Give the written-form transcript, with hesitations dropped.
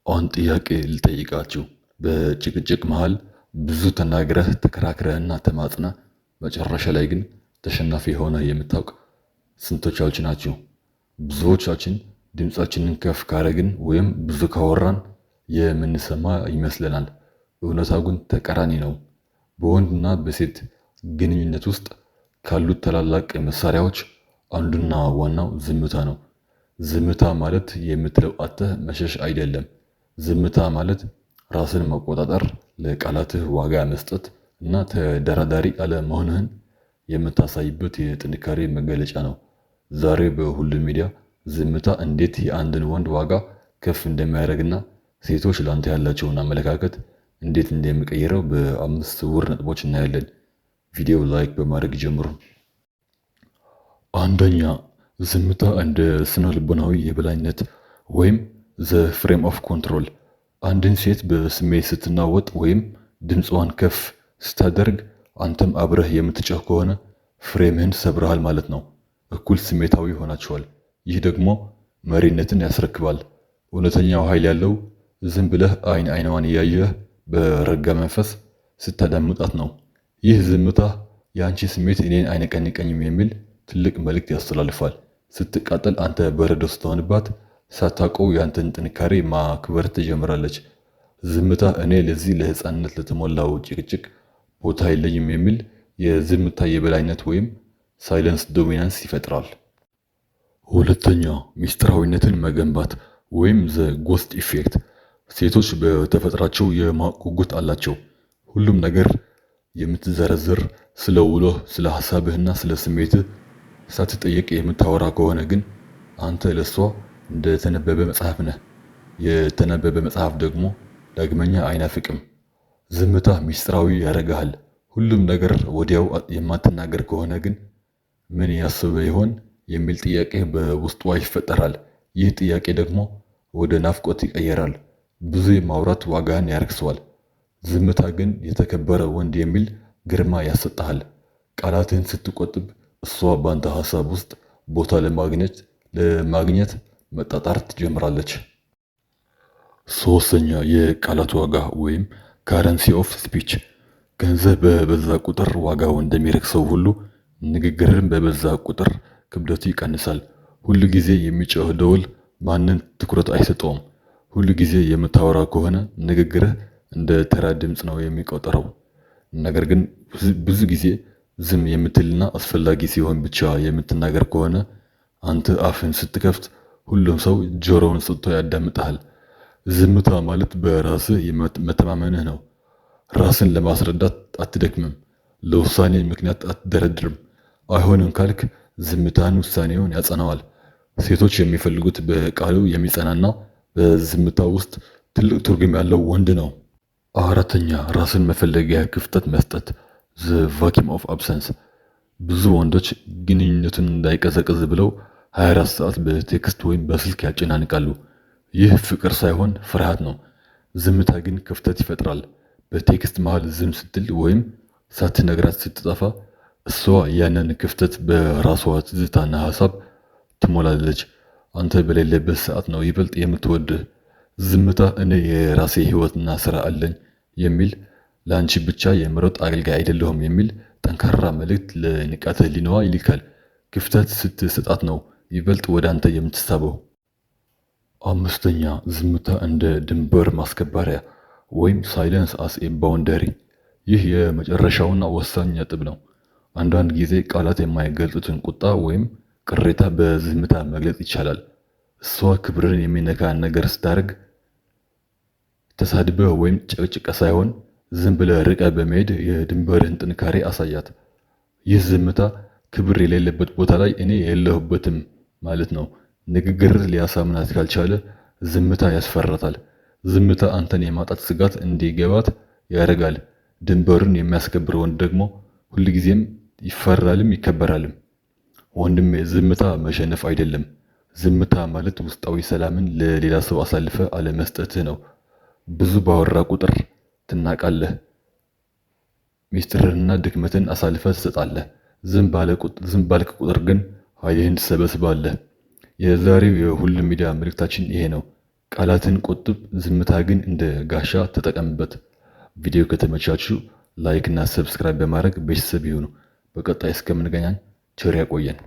አሁን ጥያቄ ልጠይቃችሁ። በጭቅጭቅ መሃል ብዙ ተናግረህ፣ ተከራክረህና ተማጽነህ መጨረሻ ላይ ግን ተሸናፊ ሆነህ የምታውቅ ስንቶቻችሁ ናችሁ? ብዙዎቻችን ድምፃችንን ከፍ ካረግን ወይም ብዙ ካወራን የምንሰማ ይመስለናል። እውነታው ግን ተቃራኒ ነው። በወንድና በሴት ግንኙነት ውስጥ ካሉት ታላላቅ መሳሪያዎች አንዱና ዋናው ዝምታ ነው። ዝምታ ማለት የምትለው አጥተህ መሸሽ አይደለም። ዝምታ ማለት ራስን መቆጣጠር፣ ለቃላትህ ዋጋ መስጠት እና ተደራዳሪ አለመሆንህን የምታሳይበት የጥንካሬ መገለጫ ነው። ዛሬ በሁሉም ሚዲያ ዝምታ እንዴት የአንድን ወንድ ዋጋ ከፍ እንደሚያደርግና ሴቶች ለአንተ ያላቸውን አመለካከት እንዴት እንደሚቀይረው በአምስት ስውር ነጥቦች እናያለን። ቪዲዮ like በማድረግ ጀምሩ። አንደኛ፣ ዝምታ እንደ ስነ ልቦናዊ የበላይነት ወይም the frame of control። አንድን ሴት በስሜት ስትናወጥ ወይም ድምፅዋን ከፍ ስታደርግ አንተም አብረህ የምትጮህ ከሆነ frame ህን ሰብረሃል ማለት ነው። እኩል ስሜታዊ ሆናችኋል። ይህ ደግሞ መሪነትን ያስረክባል። እውነተኛው ኃይል ያለው ዝም ብለህ አይን አይኗን እያየህ በረጋ መንፈስ ስታዳምጣት ነው። ይህ ዝምታ የአንቺ ስሜት እኔን አይነቀንቀኝም የሚል ትልቅ መልእክት ያስተላልፋል። ስትቃጠል አንተ በረዶ ስትሆንባት ሳታውቀው ያንተን ጥንካሬ ማክበር ትጀምራለች። ዝምታ እኔ ለዚህ ለህፃንነት ለተሞላው ጭቅጭቅ ቦታ የለኝም የሚል የዝምታ የበላይነት ወይም silence dominance ይፈጥራል። ሁለተኛ፣ ሚስጥራዊነትን መገንባት ወይም the ghost effect። ሴቶች በተፈጥሯቸው የማወቅ ጉጉት አላቸው። ሁሉም ነገር የምትዘረዝር፣ ስለ ውሎህ፣ ስለ ሀሳብህና ስለ ስሜትህ ሳትጠየቅ የምታወራ ከሆነ ግን አንተ ለሷ እንደተነበበ መጽሐፍ ነህ። የተነበበ መጽሐፍ ደግሞ ዳግመኛ አይናፍቅም። ዝምታ ሚስጥራዊ ያደርግሃል። ሁሉም ነገር ወዲያው የማትናገር ከሆነ ግን ምን ያስበ ይሆን የሚል ጥያቄ በውስጧ ይፈጠራል። ይህ ጥያቄ ደግሞ ወደ ናፍቆት ይቀየራል። ብዙ የማውራት ዋጋህን ያረክሰዋል። ዝምታ ግን የተከበረ ወንድ የሚል ግርማ ያሰጥሃል። ቃላትህን ስትቆጥብ እሷ በአንተ ሀሳብ ውስጥ ቦታ ለማግኘት መጣጣር ትጀምራለች። ሶስተኛ፣ የቃላት ዋጋ ወይም currency of speech። ገንዘብ በበዛ ቁጥር ዋጋው እንደሚረክሰው ሁሉ ንግግርን በበዛ ቁጥር ክብደቱ ይቀንሳል። ሁሉ ጊዜ የሚጮህ ደወል ማንም ትኩረት አይሰጠውም። ሁሉ ጊዜ የምታወራ ከሆነ ንግግርህ እንደ ተራ ድምፅ ነው የሚቆጠረው። ነገር ግን ብዙ ጊዜ ዝም የምትልና አስፈላጊ ሲሆን ብቻ የምትናገር ከሆነ አንተ አፍህን ስትከፍት ሁሉም ሰው ጆሮውን ሰጥቶ ያዳምጥሃል። ዝምታ ማለት በራስህ መተማመንህ ነው። ራስን ለማስረዳት አትደክምም። ለውሳኔ ምክንያት አትደረድርም። አይሆንም ካልክ ዝምታን ውሳኔውን ያጸናዋል። ሴቶች የሚፈልጉት በቃሉ የሚጸናና በዝምታ ውስጥ ትልቅ ትርጉም ያለው ወንድ ነው። አራተኛ፣ ራስን መፈለጊያ ክፍተት መስጠት፣ the vacuum of absence። ብዙ ወንዶች ግንኙነቱን እንዳይቀዘቅዝ ብለው 24 ሰዓት በ text ወይም በስልክ ያጨናንቃሉ። ይህ ፍቅር ሳይሆን ፍርሃት ነው። ዝምታ ግን ክፍተት ይፈጥራል። በ text መሃል ዝም ስትል ወይም ሳትነግራት ስትጠፋ እሷ ያንን ክፍተት በራሷ ትዝታና ሀሳብ ትሞላለች። አንተ በሌለበት ሰዓት ነው ይበልጥ የምትወድህ። ዝምታ እኔ የራሴ ህይወትና ስራ አለኝ የሚል፣ ለአንቺ ብቻ የምሮጥ አገልጋይ አይደለሁም የሚል ጠንካራ መልእክት ለንቃተ ህሊናዋ ይልካል። ክፍተት ስትሰጣት ነው ይበልጥ ወደ አንተ የምትሳበው። አምስተኛ፣ ዝምታ እንደ ድንበር ማስከበሪያ ወይም silence as a boundary። ይህ የመጨረሻውና ወሳኝ ነጥብ ነው። አንዳንድ ጊዜ ቃላት የማይገልጹትን ቁጣ ወይም ቅሬታ በዝምታ መግለጽ ይቻላል። እሷ ክብርን የሚነካ ነገር ስታደርግ ተሳድበህ ወይም ጨቅጭቀህ ሳይሆን ዝም ብለህ ርቀህ በመሄድ የድንበርህን ጥንካሬ አሳያት። ይህ ዝምታ ክብር የሌለበት ቦታ ላይ እኔ የለሁበትም ማለት ነው። ንግግር ሊያሳምናት ካልቻለ ዝምታ ያስፈራታል። ዝምታ አንተን የማጣት ስጋት እንዲገባት ያደርጋል። ድንበሩን የሚያስከብር ወንድ ደግሞ ሁልጊዜም ይፈራልም ይከበራልም። ወንድሜ፣ ዝምታ መሸነፍ አይደለም። ዝምታ ማለት ውስጣዊ ሰላምን ለሌላ ሰው አሳልፈህ አለመስጠትህ ነው። ብዙ ባወራ ቁጥር ትናቃለህ። ሚስጥርህንና ድክመትን አሳልፈህ ትሰጣለህ። ዝም ባልክ ቁጥር ግን ኃይልህን ትሰበስባለህ። የዛሬው የሁሉም ሚዲያ መልእክታችን ይሄ ነው። ቃላትን ቆጥብ፣ ዝምታ ግን እንደ ጋሻ ተጠቀምበት። ቪዲዮ ከተመቻችሁ like እና subscribe በማድረግ ቤተሰብ ይሁኑ። በቀጣይ እስከምንገናኝ ቸር ያቆየን።